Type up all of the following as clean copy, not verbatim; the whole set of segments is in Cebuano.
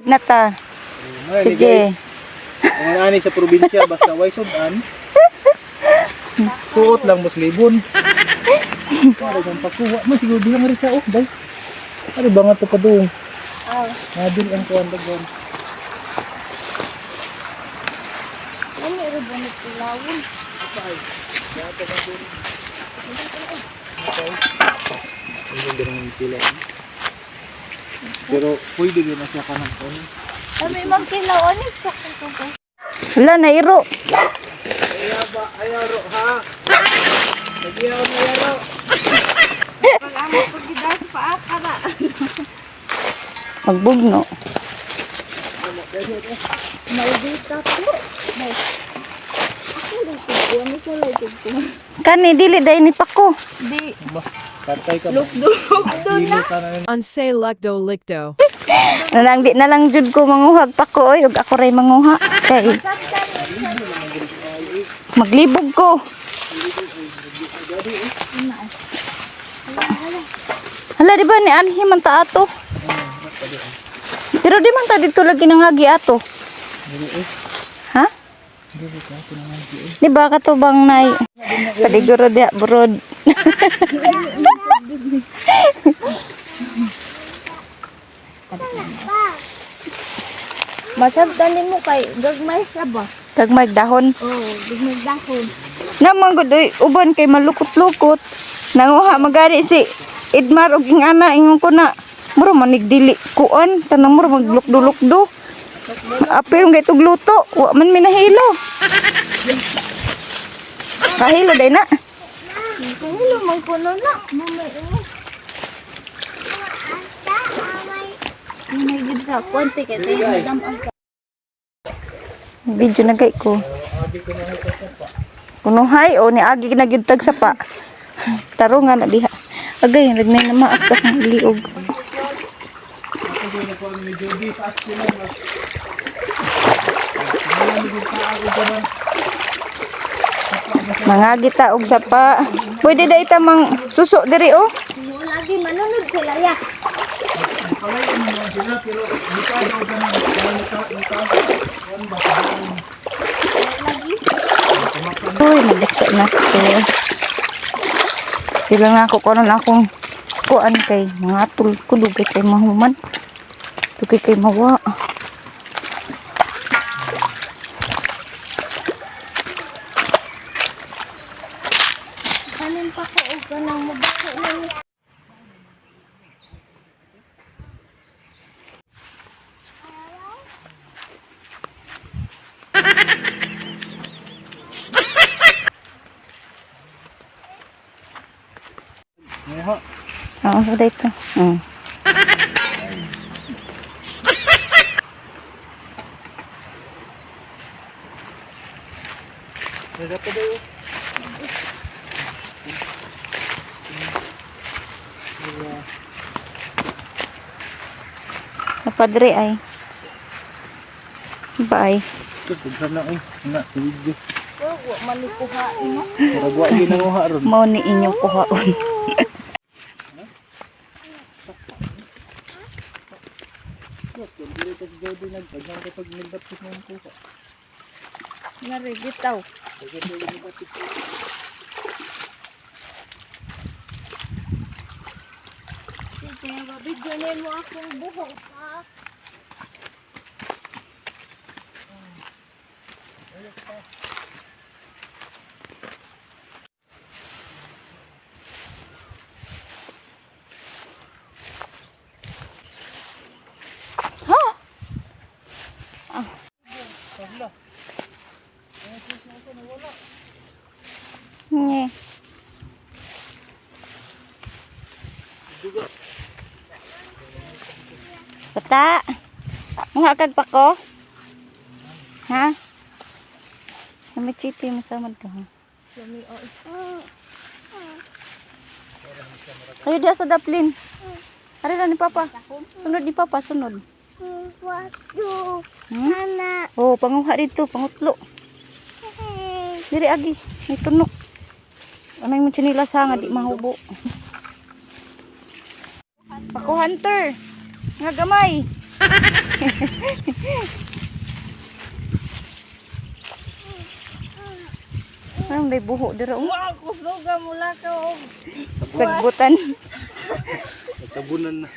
Good na ta. Mga Sige. guys. Ang ani sa probinsya basta way sudan. Suot lang mas libon. Para kang pakuha mo siguro di lang rin siya oh, day. Ano ba nga to padung? Aw. Nadil ang kuan dagon. Ano ro ba ni kilawon? Ang ganda ng pila. Pero pwede din na siya kanang kuan. Kami mang kilawon ni sa ko. Wala na iro. Ayaba, ayaro ha. Nagyaw na yaro. Wala mo pag gidas pa ka na. Magbugno. Maldita ko. Nay. Ako lang ko, ano ko lang ko. Kani dili dai ni pako. Di Ba, patay ka ba? lukdo lukdo na. Dili ka na. Unsay Lucdo Licto. Nalang di na lang jud ko manguhag pako oy ug ako ray manguha kay maglibog ko. Hala di ba ni anhi man ta ato? Pero di man ta dito lagi nangagi ato. Ha? Di ba kato bang nay padiguro diha burod. Masabtan nimo kay gagmay siya ba? Kagmay dahon. Oh, gagmay dahon. Naman gud oy uban kay malukot-lukot. Nanguha magari si Idmar og ing ana ingon ko na mura manig dili kuan tanang mura maglukdo-lukdo. Apil ngay tug luto, wa man mi nahilo. Kahilo day na. Kahilo man kuno na. Mamay mo. May gid sa konti kay tayo madam ang Video na gay ko. Kunuhay o ni agi na gyud tag sapa. Taro nga na diha. Agay lagnay na maak sa akong liog. Mga gita og sapa. Pwede da ita mang suso diri oh. Lagi manunod sila ya. Uy, nagdaksa na ko. Dili nga ako kuno akong kuan kay mga tul ko dugay kay mahuman. Dugay kay mawa. Kanin pa ko og kanang mabako na ni. Ngaha. Oo, sa dito. Nagapa daw. Napadre ay. Bye. Ito, tugsan na eh. Na, video. Wa man ni kuhain no. Murag wa gyud nanguha ron. Mao ni inyong kuhaon. Dili ka si Jody nagtaghan kapag nagdapit na ang kuha. Ngari bitaw. Sige, mabigyan mo akong buhok ha. Ha? Nye. Bata. Muha kag pako? Ha? May chiti masamad ka ha. Kayo diha sa daplin. Ari na ni Papa. Sunod ni Papa, sunod. Oh, panguha dito, pangutlo. Diri agi, may tunok. Ano yung chinilas ha, nga di mahubo. Pako hunter. Nga gamay. Anong may buho dira oh. Wow, kusog mula ka og Sagbutan. Nagtabunan na.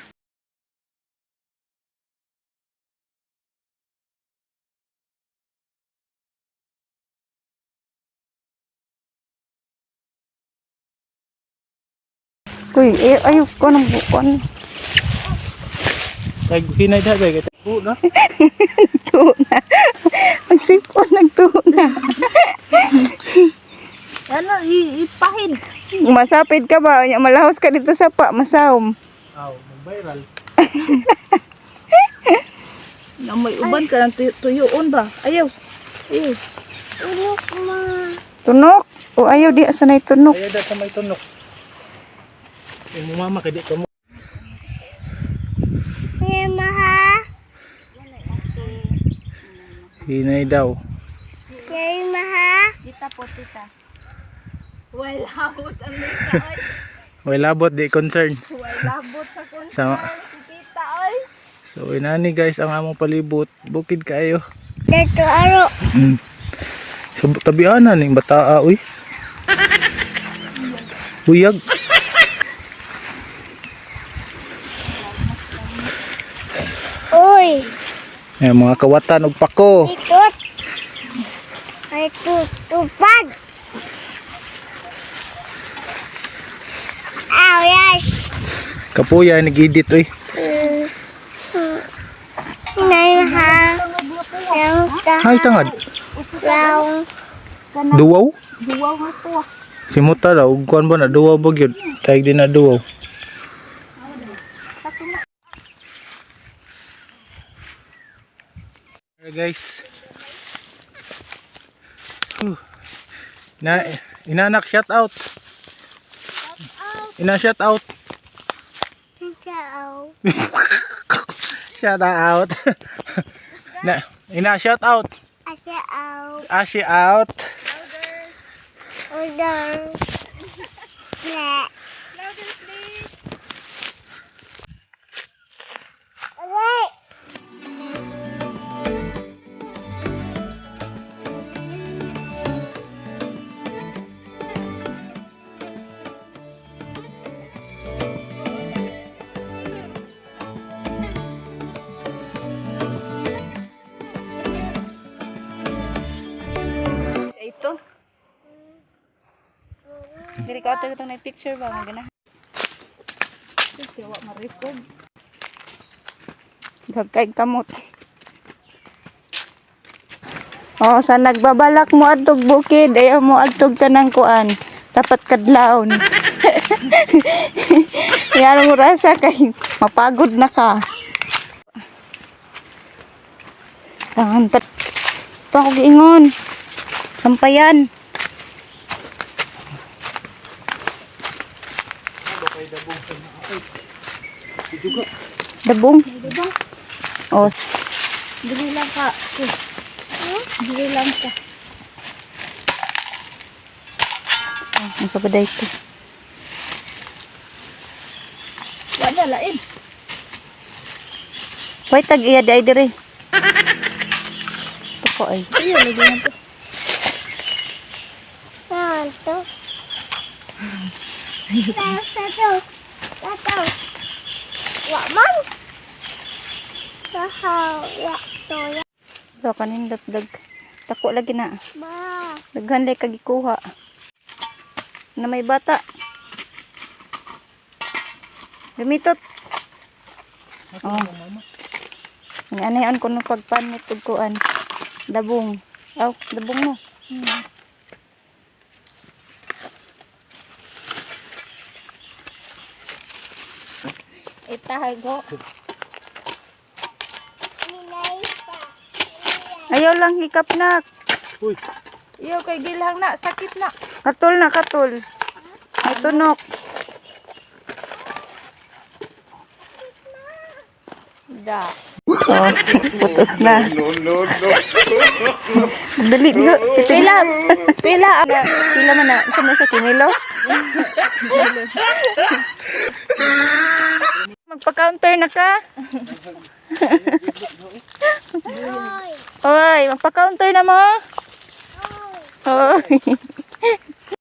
Kuy, eh, ayaw ko ng bukuan. Kay hinay da kay bu na. Tuo na. Ang sipon nagtuo na. Ano ipahid. Masapid ka ba? Nya malahos ka dito sa pa, masawom. Aw, mag-viral. Na may uban ka ng tuyoon ba? Ayaw. Ayaw. Ulok ma. Tunok. O ayaw di asa nay tunok. Ayaw da sa may tunok. Yung mama kay di ka mo. Maha. Hinay daw. Yay maha. Tita po tita. Way labot ang tita oy. Way labot di concern. Way labot sa kun Sama. si tita oy. So inani guys ang among palibot, bukid kayo. Dito aro. So tabianan ning bataa uy. Buyag. Uy. Eh, mga kawatan og pako. Ikot. Ay tutupad. Aw, yes. Kapuya nag-edit uy. Nay ha. Hay tangad. Wow. Duwaw? Duwaw nga to. Si Muta daw, ug kuan ba na duwaw ba gyud? Tayag din na duwaw. Alright, guys. Whew. Na inanak shout out. Ina shout out. Ciao. Shout out. Na ina shout out. Ciao. Ashi out. Order. Yeah. Alright. Ito. Diri ka ato itong picture ba magana. Wa ma-record. Gagkay kamot. Oh, sa nagbabalak mo adtog bukid, ayaw mo adtog ka ng kuan. Dapat kadlawon. Yan ang rasa kay mapagod na ka. Tangan tat. Ito ako giingon. Sampayan. Dabong. Oh, Dili lang ka. Dili lang ka. ang sabada ito. Wala lain. Way tag iya di ay dire. Tuko ay. Iyo lagi na to. Tanto. Tato. Tato. Wa man. Tahaw, wa to ya. So kanindot dag tako lagi na. Ma. Daghan lay kagikuha. Na may bata. Lumitot. Oh. Ang anayon ko nung pagpanit ug kuan. Dabong. Aw, dabong mo. Itahago. Ninay pa. Ayaw lang hikap na. Uy, Iyo kay gilhang na sakit na. Katol na katol. May tunok. Da. Oh, putos na. No, no, no. Dali na. Pila. Pila. Pila man na. Isa na sa kinilo. Magpa-counter na ka. Oy, magpa-counter na mo. Oy.